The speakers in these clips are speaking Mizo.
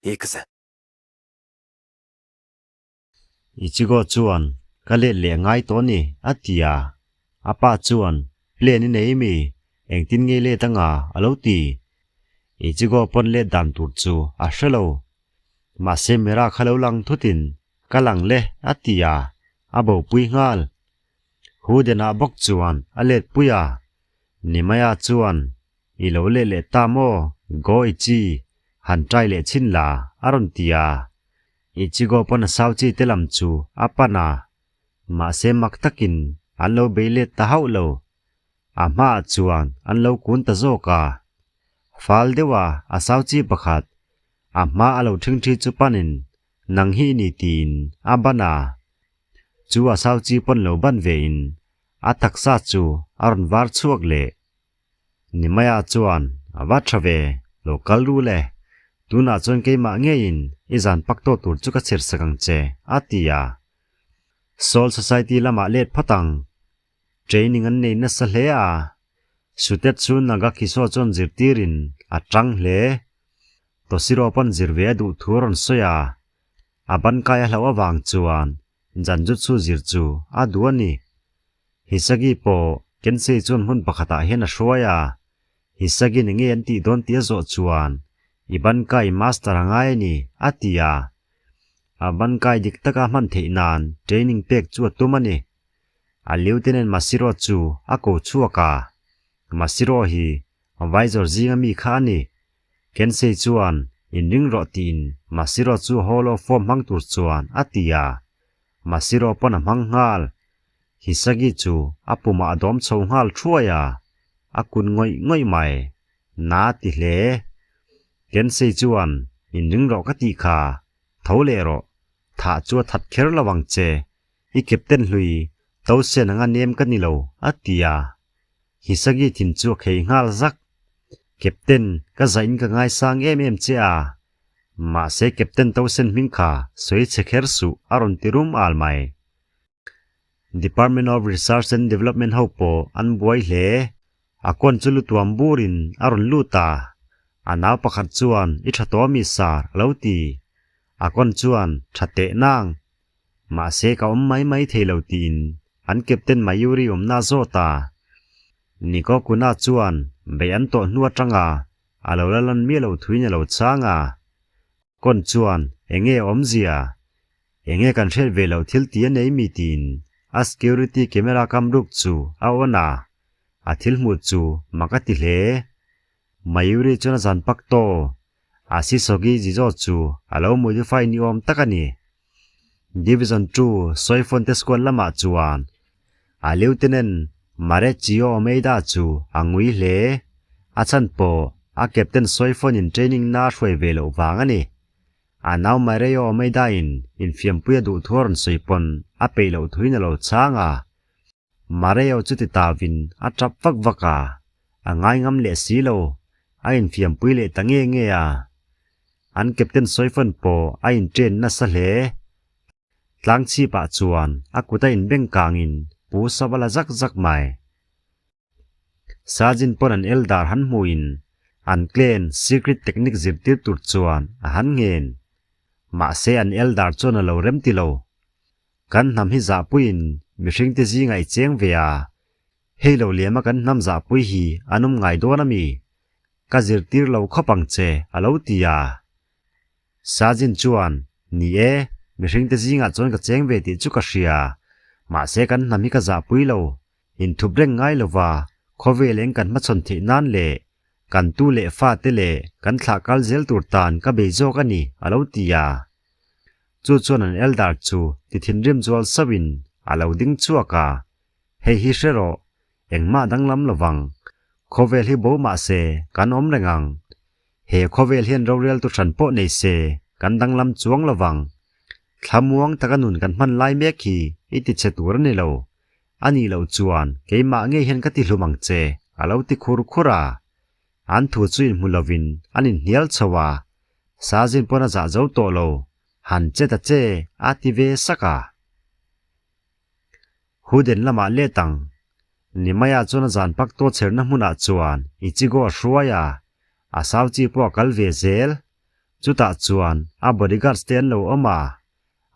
行くぜ。 Ichigo chuan, Ka let leh ngai tawh a ni, a ti a. A pa chuan, Plan i nei mi? Engtin nge let anga? a lo ti. Ichigo pawn let dan tur chu a hre lo. Mahse Mera kha lo lang thutin, Ka lang le, a ti a, a bopui nghal. Hudenah bawk chuan a let pui a. Nimaya chuan, I lo leh leh ta maw, Goichi, han try leh chhin la, a rawn ti a. Ichigo pawn a sau chi te lam chu a pan a, mahse mak takin an lo bei let ta hauh lo. A hmaah chuan an lo kun ta zawk a. Fal deuha a sau chi pakhat a hma a lo ṭhingṭhi chu panin nang hi i ni tiin a ban a. Chu a sau chi pawn lo ban vein a taksa chu a rawn var chhuak leh. Nimaya chuan a va tha ve, lo kal ru le, tunah chuan keimah ngeiin i zan pak tawh tur chu ka chhir sak ang che, a ti a. Soul Society lamah let phawt ang. Training an nei nasa hle a, Sutetsu Nagakiso chuan zirtirin a tang hle. Toshiro pawn zir ve a duh thu a rawn sawi a, a ban kai a hlauh avang chuan Janjutsu zir chu a duh a ni. Hisagi pawh Kensei chuan hmun pakhatah hian a hruai a, Hisagi ni ngei an tih dawn tih a zawh chuan, I bankai master a ngai a ni, a ti a. A bankai dik taka hman theih nan training pek chu a tum a ni. A Lieutenant Masiro chu a ko chhuak a, Masiro hi Visor zinga mi kha a ni. Kensei chuan inring rawh tiin Masiro chu Hall of Form hmang tur chuan a ti a, Masiro pawn a hmang nghal. Hisagi chu a pumah a dawm chho nghal thuai a, a kun ngawih ngawih mai. Na ti hle. Kensei chuan, Inring rawh ka tih kha, tho leh rawh. Thah chu a that kher lo ang che. I captain hlui, Tosen anga nem ka ni lo, a ti a. Hisagi thin chu a khei nghal zak. Captain, ka zain ka ngaisang em em che a. Mahse Captain Tosen hming kha sawi chhe kher suh, a rawn ti rum al mai. Department of Research and Development ho pawh an buai hle. A kawn chu lu tuam burin a rawn lut a, a nau pakhat chuan i tha tawh ami sar a lo ti. A kawn chuan tha teh nang. Mahse ka awm mai mai thei lo tiin an Captain Mayuri awmna a zawt a. Niko Kuna chuan beih an tawh hnu atanga a lo la lan miah lo thuin a lo chang a. Kawn chuan enge awmzia? Enge kan hriat ve loh thil ti a nei mi tiin a security camera kam ruk chu a on a, a thil hmuh chu mak a ti hle. Mayuri chuan a zan pak tawh, a Sisogi Jizo chu a lo modify ni awm tak a ni. Division 2 Soifonte squad lamah chuan a Lieutenant Marechio Omeida chu a ngui hle, a chhan pawh a Captain Soifon in training na a hruai ve loh vang a ni. A nau Maireo Omeidain infiampui a duh thu a rawn sawi pawn a peih loh thuin a lo chhang a. Maireo chu ti tavin a tap vak vak a, a ngai ngam leh si lo, a infiampui leh ta nge nge a. An captain Soifon pawh a intrain nasa hle. Tlang chhipah chuan a kut a inbeng kangin pu sava la zak zak mai. Sergeant pawn an eldar han hmuhin an clan secret technique zirtir tur chuan a han ngen. Mahse an eldar chuan a lo rem ti lo. Kan hnam hi zahpuiin mihringte zingah i cheng ve a, hei lo liama kan hnam zahpui hi an awm ngai dawn a mi? Ka zirtir lo khawp ang che a lo ti a. Sergeant chuan, Ni e, mihringte zingah chuan ka cheng ve tih chu ka hria. Mahse kan hnam hi ka zahpui lo. Inthup reng ngai lova khawvel eng kan hmachhawn theih nan leh kan tu leh fa te leh kan thlah kal zel tur tan ka bei zawk a ni, a lo ti a. Chu chuan an eldar chu ti thinrim zual sauhin a lo ding chhuak a, Hei hi hre rawh, engmah danglam lovang. Khawvel hi bo mah se kan awm reng ang. He khawvel hian rorel tu hran pawh nei se kan danglam chuang lovang. Thlamuang taka nun kan hman lai mek hi i ti che tur a ni lo. A nih loh chuan keimah ngei hian ka ti hlum ang che, a lo ti khur khur a. An thu chu inhmu lovin an inhnial chho a, Sazin pawn a zah zo tawh lo, han che ta che, a ti ve sak a. Huden lamah let ang. Nimaiah chuan a zan pak tawh chherna hmunah chuan Ichigo a hruai a, a sau chi pawh a kal ve zel. Chutah chuan a bodyguards te an lo awm a,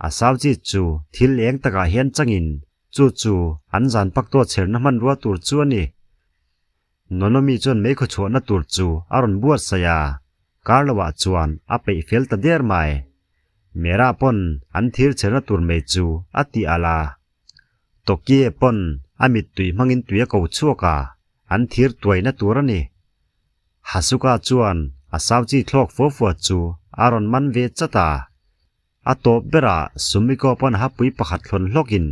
a sau chi chu thil eng takah hian changin chu chu an zan pak tawh chherna hmanrua tur chu a ni. Nonomi chuan meikhaw chhuahna tur chu a rawn buatsaih a, kar loah chuan a peih fel ta der mai. Mera pawn an thir chherna tur mei chu a tih alh a. Tokie pawn a mittui hmangin tui a ko chhuak a, an thir tuaina tur a ni. Hasuka chuan a sau chi thlawk fua fua chu a rawn man ve chat a. A tawp berah Sumiko pawn hapui pakhat hlawn hlawkin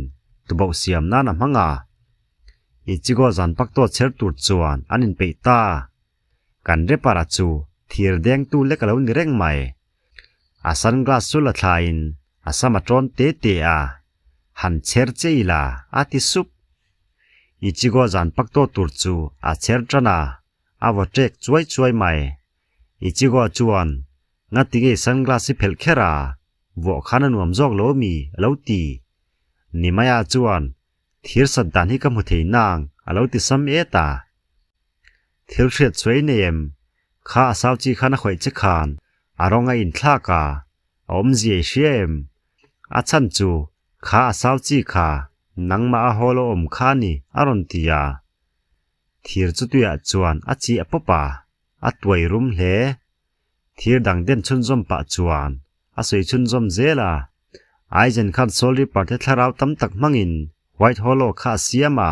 tubauh siam nan a hmang a. Ichigo zan pak tawh chher tur chuan an inpeih ta. Kan Repara chu thir dengtu lek a lo ni reng mai. A sunglass chu la thlain a sam a tawn te te a, Han chher che ila a ti sup. Ichigo zan pak tawh tur chu a chher tan a, a vaw ṭek chuai chuai mai. Ichigo chuan Ngati nge sunglass hi phelh kher a, vuah khan a nuam zawk lo ami a lo ti. Nimaya chuan Thir sat dan hi ka hmu thei nang a lo ti sam et a. Thil hriat chuai nei em? Kha a sau chi khan a khawih che khan a rawng a inthlak a, a awmzia i hria em? A chhan chu kha a sau chi kha nangmah a haw lo awm kha a ni a rawn ti a. Thir chu tuiah chuan a chiah pawp a, a tuai rum hle. Thir dang den chhunzawm pah chuan a sawi chhunzawm zel a. Aizen khan Soul Reaper te thlarau tam tak hmangin White Hollow kha a siam a.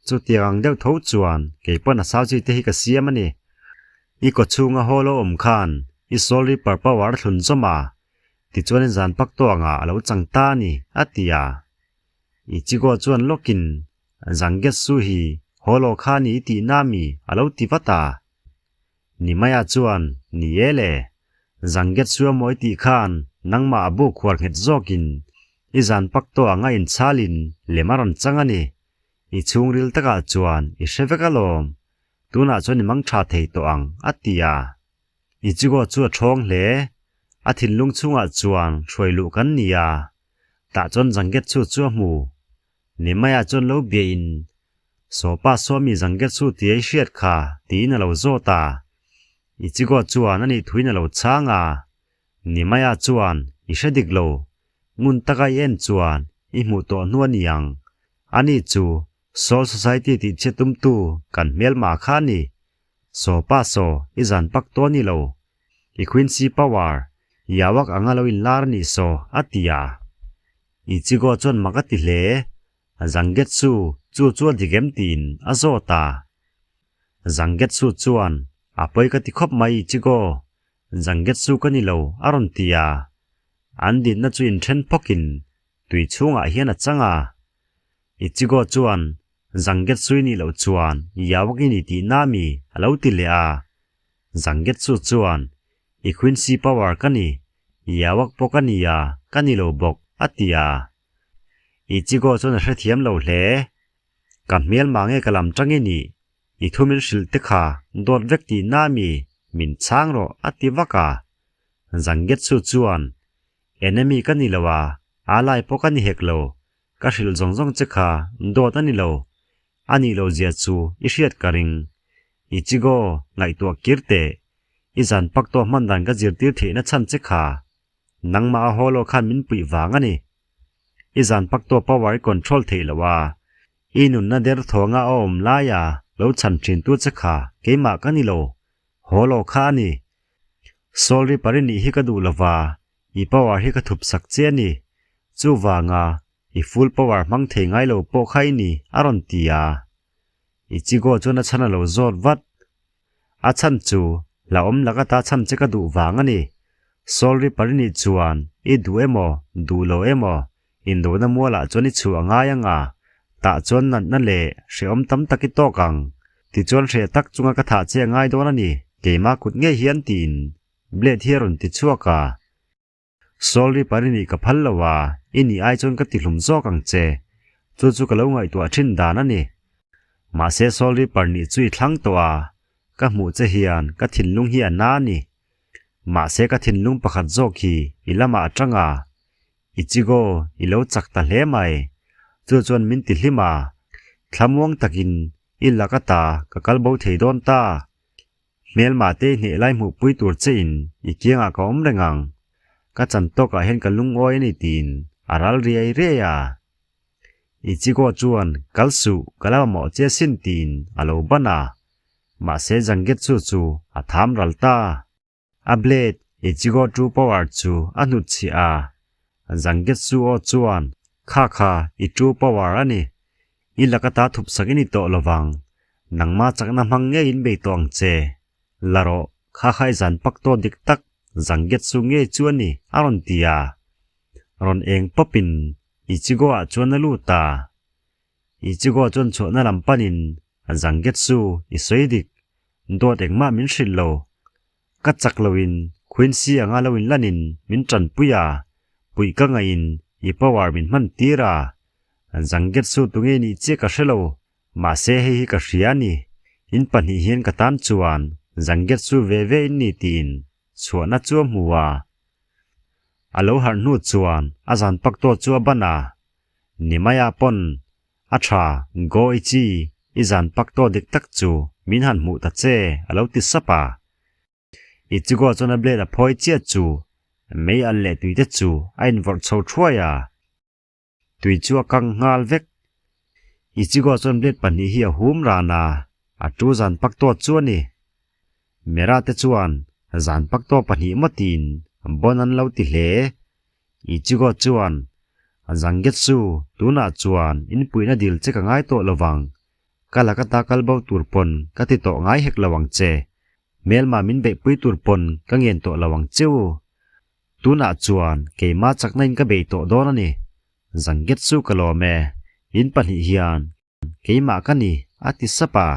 Chutiang ang deuh tho chuan kei pawn a sau chi te hi ka siam a ni. I kaw chhunga Hollow awm khan i Soul Reaper power a thlun zawm a, tichuan i zan pak tawh angah a lo chang ta a ni, a ti a. Ichigo chuan lawkin Zangetsu hi Hollow kha a ni i tihna mi a lo ti vat a. Nimaya chuan, Ni e le, Zangetsu a mawi tih khan nangmah a bu khuar nghet zawkin i zan pak tawh anga inchhalin lem a rawn chang a ni. I chhungril takah chuan i hre vek alawm, tunah chuan i mang tha thei tawh ang, a ti a. Ichigo chu a thawng hle. A thinlung chhungah chuan hruai luh kan ni a, tah chuan Zangetsu chu a hmu. Nimaya chuan lo biain, Sawpa sawmi Zangetsu ti ei hriat kha, tiin a lo zawt a. Ichigo chuan a nih thuin a lo chhang a. Nimaya chuan, I hre dik lo. Ngun taka i en chuan i hmuh tawh hnu a ni ang. Ani chu Soul Society tih chhiat tumtu kan hmelma kha a ni. Sawpa saw i zan pak tawh a ni lo. I Quincy Power, Yawak anga lo inlar a nih saw, a ti a. Ichigo chuan mak a ti hle. Zangetsu chu chu a dik em tiin a zawt a. Zangetsu chuan, A pawi ka ti khawp mai Ichigo, Zangetsu ka ni lo a rawn ti a. An dinna chu inthen phawkin tui chhungah hian a chang a. Ichigo chuan Zangetsu i nih loh chuan Yawak i ni tihna mi a lo ti leh a. Zangetsu chuan I Quincy Power ka ni, Yawak pawh ka ni a, ka ni lo bawk a ti a. Ichigo chuan a hrethiam lo hle. Ka hmel mah nge ka lam tang i nih? I thu min hrilh te kha dawt vek tihna mi min chhang rawh a ti vak a. Zangetsu chuan Enemy ka ni lo a, ally pawh ka ni hek lo, ka hrilh zawng zawng che kha dawt a ni lo, a nih loh zia chu i hriat ka ring. Ichigo, ngaihtuah kir teh, i zan pak tawh hman dan ka zirtir theihna chhan che kha nangmah a haw lo khan min puih vang a ni. I zan pak tawh power i control theih loh a, i nunna derthawnga a awm laia lo chhan thin tu che kha keimah ka ni lo, haw lo kha a ni. Soul Reaper i nih hi ka duh lova, i power hi ka thup sak che a ni. Chuvanga i full power hmang thei ngai lo pawh kha i ni, a rawn ti a. Ichigo chuan a chhan a lo zawt vat. A chhan chu hlauhawm laka ta chhan che ka duh vang a ni. Soul Reaper i nih chuan i duh emaw, duh lo emaw, indona mualah chuan i chhuah a ngai ang a, tah chuan natna leh hrehawm tam tak i tawk ang. Tichuan hreh tak chunga ka thah che a ngai dawn a ni, keimah kut ngei hian tiin Blade hi a rawn ti chhuak a. Soul Reaper i nih ka phal lo a, i nih ai chuan ka ti hlum zawk ang che. Chu chu ka lo ngaihtuah thin dan a ni. Mahse Soul Reaper nih chu i thlang tawh a, ka hmuh che hian ka thinlung hi a na a ni. Mahse ka thinlung pakhat zawk hi i lamah a tang a, Ichigo i lo chak ta hle mai. Chu chuan min ti hlim a, thlamuang takin i lak ata ka kal bo thei dawn ta. Hmelma te i hneh lai hmuhpui tur che in i kiangah ka awm reng ang. Ka chan tawkah hian ka lungawi a ni tiin a ral riai riai a. Ichigo chuan kal suh ka la mamawh che sin tiin a lo ban a. Mahse Zangetsu chu a tham ral ta. A blade Ichigo True Power chu a hnutchhiah a. Zangetsu aw chuan Kha kha i True Power a ni. I laka ta thup sak i ni tawh lovang. Nangma chakna hmang ngeiin bei tawh ang che. La rawh, kha kha i zan pak tawh dik tak Zangetsu ngei chu a ni a rawn ti a. Rawn eng pawpin Ichigo ah chuan a lut a. Ichigo chuan chhuahna lam panin Zangetsu i sawi dik, dawt engmah min hrilh lo. Ka chak loin Quincy anga lo inlanin min tanpui a, puih ka ngaihin i power min hman tir a. Zangetsu tunge nih chiah ka hre lo, mahse hei hi ka hria a ni. In pahnih hian ka tan chuan Zangetsu ve ve in ni tiin chhuahna chu a hmu a. A lo harh hnu chuan a zan pak tawh chu a ban a, Nimaya pawn a tha Goichi i zan pak tawh dik tak chu min han hmuh ta che a lo ti sap a. Ichigo chuan a blade a phawi chiah chu mei alh leh tui te chu a invawrh chho thuai a. Tui chu a kang nghal vek. Ichigo chuan blade pahnih hi a hum ran a, a tu zan pak tawt chu a ni. Mera te chuan zan pak tawh pahnih maw tiin bon an lo ti hle. Ichigo chuan, Zangetsu, tunah chuan inpuihna dil che ka ngai tawh lovang. Ka laka ta kal bo tur pawn ka ti tawh ngai hek lo ang che. Hmelma min beihpui tur pawn ka ngen tawh lo ang cheu. Tunah chuan keimah chakna in ka bei tawh dawn a ni. Zangetsu ka lawm e, in pahnih hian keimah ka ni, a ti sap a.